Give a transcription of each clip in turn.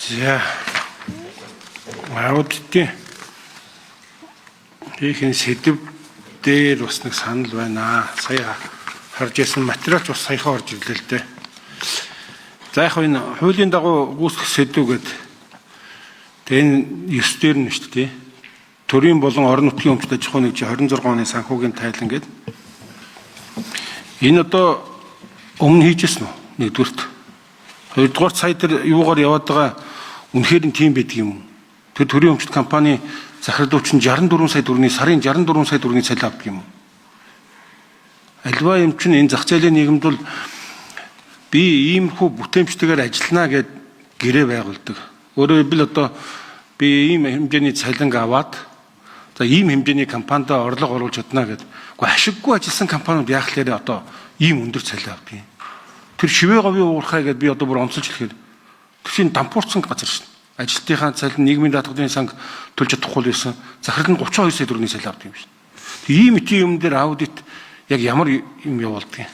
За. Аудитын хийхин сэдэв дээр бас нэг санал байна. Сая харж ирсэн материалч бас саяхан орж ирлээ л дээ. За яг энэ хуулийн дагуу гүйцэтгэх сэдэв гэдэг. Тэгээ энэ 9 дээр нь шүү дээ. Төрийн болон орон нутгийн өмчт аж ахуйн нэгж 26 оны санхүүгийн тайлан гэдэг. Энэ одоо өмнө хийжсэн үү? Нэгдүгээрт. Хоёрдугаар сая тэр юугаар яваад байгаа үнэхээр нь тийм байдаг юм уу? Тэр төрийн өмчт компани захирлууч нь 64 сая төгрөгийн сарын 64 сая төгрөгийн цалин авдаг юм уу? Альва юм чинь энэ зах зээлийн нийгэмд бол би иймэрхүү бүтээмжтэйгээр ажиллана гэд гэрээ байгуулдаг. Өөрөөр хэлбэл одоо би ийм хэмжээний цалинг аваад за ийм хэмжээний компанид орлого оруулж чадна гэд. Гэхдээ ашиггүй ажилласан компаниуд яах лээрээ одоо ийм өндөр цалин авдаг юм. Тэр шивээ говийн уурхай гэд би одоо бүр онцолж хэлэхээр тэр чинь дампуурсан газар шин. Ажилтныхаа цалин нийгмийн даатгалын санг төлж чадахгүй байсан. Захирал нь 32 сая төгрөгийн цалин авдаг юм шин. Ийм итийн юм дээр аудит яг ямар юм явуулдаг юм.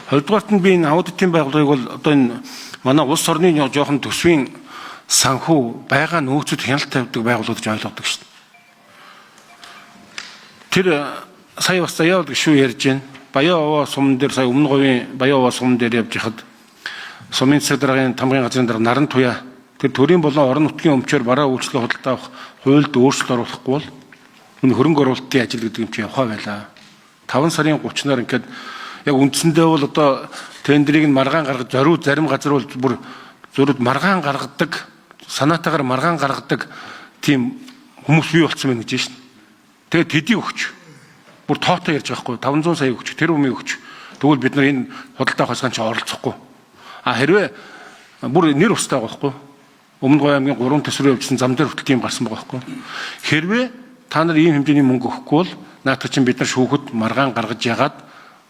Хоёрдугаарт нь би энэ аудитын байгууллагыг бол одоо энэ манай улс орны жоохон төсвийн санхүү байгаа нөөцөд хяналт тавьдаг байгууллага гэж ойлгодог шин. Тэр сая бас заяа бол гişүү ярьж байна. Баян овоо сум дээр сая өмнө говийн Баян овоо сум дээр явж хахад сумын засаг даргын тамгын газрын дарга Наран Туяа тэр төрийн болон орон нутгийн өмчөөр бараа үйлчлэг худалдаа авах хуульд өөрчлөлт оруулахгүй бол энэ хөрөнгө оруулалтын ажил гэдэг юм чи явхаа байлаа. 5 сарын 30-наар ингээд яг үндсэндээ бол одоо тендерийг нь маргаан гаргаж зориуд зарим газар бол бүр зөрүүд маргаан гаргадаг, санаатаагаар маргаан гаргадаг тийм хүмүүс бий болцсон байна гэж шин. Тэгээд тэдийг өгч бүр тоотой ярьж байгаа хгүй 500 сая өгч тэр өмнө өгч тэгвэл бид нар энэ худалдаа авах чинь оролцохгүй. А хэрвээ бүр нэр устай байгаа хгүй. Өмнө Говь аймгийн 3 төс рүү явжсан зам дээр хүртэл тийм гарсан байгаа хгүй. Хэрвээ та нар ийм хэмжээний мөнгө өгөхгүй бол наадах чинь бид нар шүүхэд маргаан гаргаж ягаад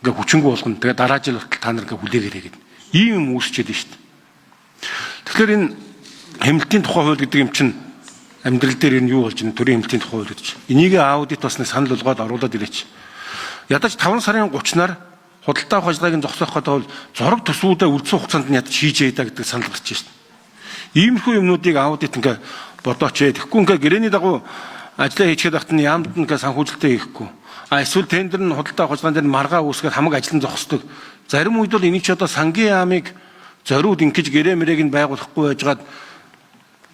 ингээ хүчингү болгоно. Тэгээ дараа жил хүртэл та нар ингээ хүлээгээрэй гэдэг. Ийм юм үүсчихэд нь шүү дээ. Тэгэхээр энэ хэмнэлтийн тухай хууль гэдэг юм чинь амьдрал дээр энэ юу болж байна? Төрийн хэмнэлтийн тухай хууль гэдэг чинь. Энийг аудит бас нэг санал болгоод оруулаад ирээч. Ядаж 5 сарын 30-наар худалдаа авах ажиллагааг нь зогсоох гэдэг бол зураг төсвүүдээ үлдсэн хугацаанд нь ядаж хийжээ да гэдэг санал гарч шин. Иймэрхүү юмнуудыг аудит ингээ бодооч ээ. Тэгэхгүй ингээ гэрээний дагуу ажлаа хийчихэд байхад нь яамд ингээ санхүүжилтээ хийхгүй. А эсвэл тендер нь худалдаа авах ажиллагаан дээр маргаа үүсгээд хамаг ажил нь зогсдог. Зарим үед бол энийг ч одоо сангийн яамыг зориуд ингэж гэрээ мэрээг нь байгуулахгүй байжгаад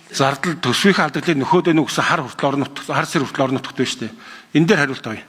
зардал төсвийнхээ алдагдлыг нөхөөд өнө гэсэн хар хүртэл орон нутг хар сэр хүртэл орон нутгт байна шүү дээ. Энэ дээр хариулт авъя.